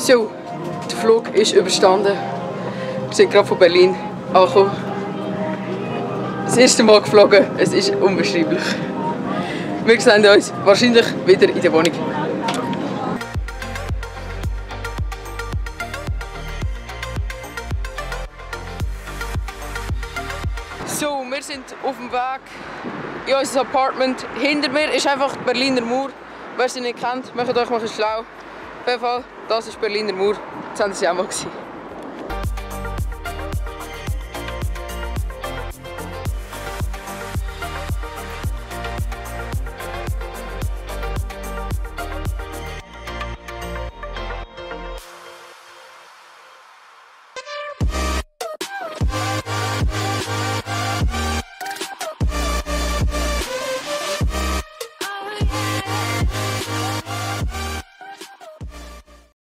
So, der Flug ist überstanden. Wir sind gerade von Berlin angekommen. Das erste Mal geflogen, es ist unbeschreiblich. Wir sehen uns wahrscheinlich wieder in der Wohnung. So, wir sind auf dem Weg in unser Apartment. Hinter mir ist einfach die Berliner Mauer. Wer sie nicht kennt, macht euch mal schlau. Auf jeden Fall, das ist die Berliner Mauer. Jetzt haben sie auch mal gesehen.